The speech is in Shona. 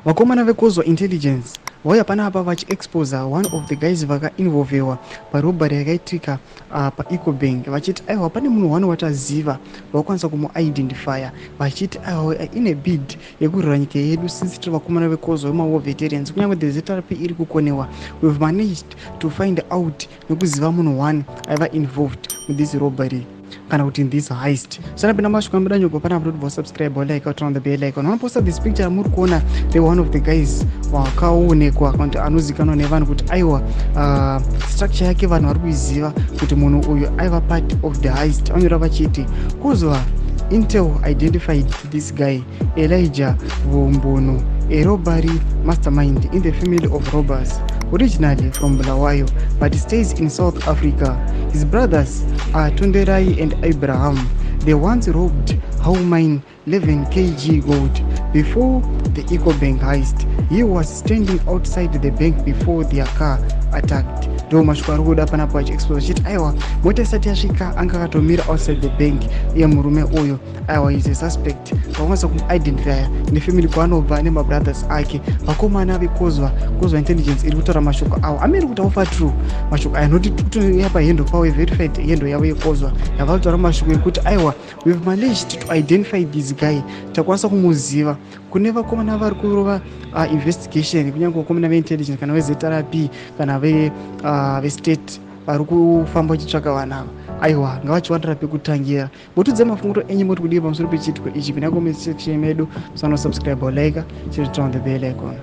Vakomana veCozwa Intelligence vauya panapa vachiexposa one of the guys vakainvolvewa parobbery yakaitika paEcobank, vachiti aiwa, pane munhu one wataziva vakwanisa kumuidentifya, vachiti aiwa, ine bid yekurwira nyika yedu. Since tiri vakomana veCozwa vemawar veterans, kunyange the ZRP iri kukonewa, we've managed to find out nekuziva munhu one aiva involved muthis robbery kana kuti in this heist. Sanapinda masvika mudanyoko panapa, toti subscribe, like, turn on the bell icon. Vanoposta this picture yamuri kuona reone of the guys wakaonekwa kana kuti anozikanwa nevanhu kuti aiwa, structure yake vanhu vari kuiziva kuti munhu uyu aiva part of the heist. Vanyora vachiti Kozwa Intel identified this guy, Elijah Vumbuno, a robbery mastermind in the family of robbers, originally from Bulawayo but stays in South Africa. His brothers are Tonderai and Abraham. They once robbed How Mine 11 kg gold before the Ecobank heist. He was standing outside the bank before their car attacked. Ndo mashoko ari kuda panapo achiexpose achiti aiwa, mota isati yasvika anga akatomira outside the bank. Iye murume uyu aiwa is a suspect, vakwanisa kumuidentifya nefamily kwaanobva nemabrothers ake. Vakomana veKozwa, Kozwa Intelligence iri kutaura mashoko avo amiri kuti aufa true mashoko aya, noti kutoya pahandle pavo, verified handle yavo yeKozwa yava kutaura mashoko ekuti aiwa, we've managed to identify this guy, takwanisa kumuziva. Kune vakomana vari kurova investigation, kunyange vakomana veintelligence kana veZRP kana vestate vari kufamba vachitsvaka vanhu ava, aiwa, ngavachiwanira pekutangira. Motudze mafungiro enyu, moti kudii pamusoro pechiitiko ichi? Pinda comment section medu, musanosubscribe, like, turn on the bell icon.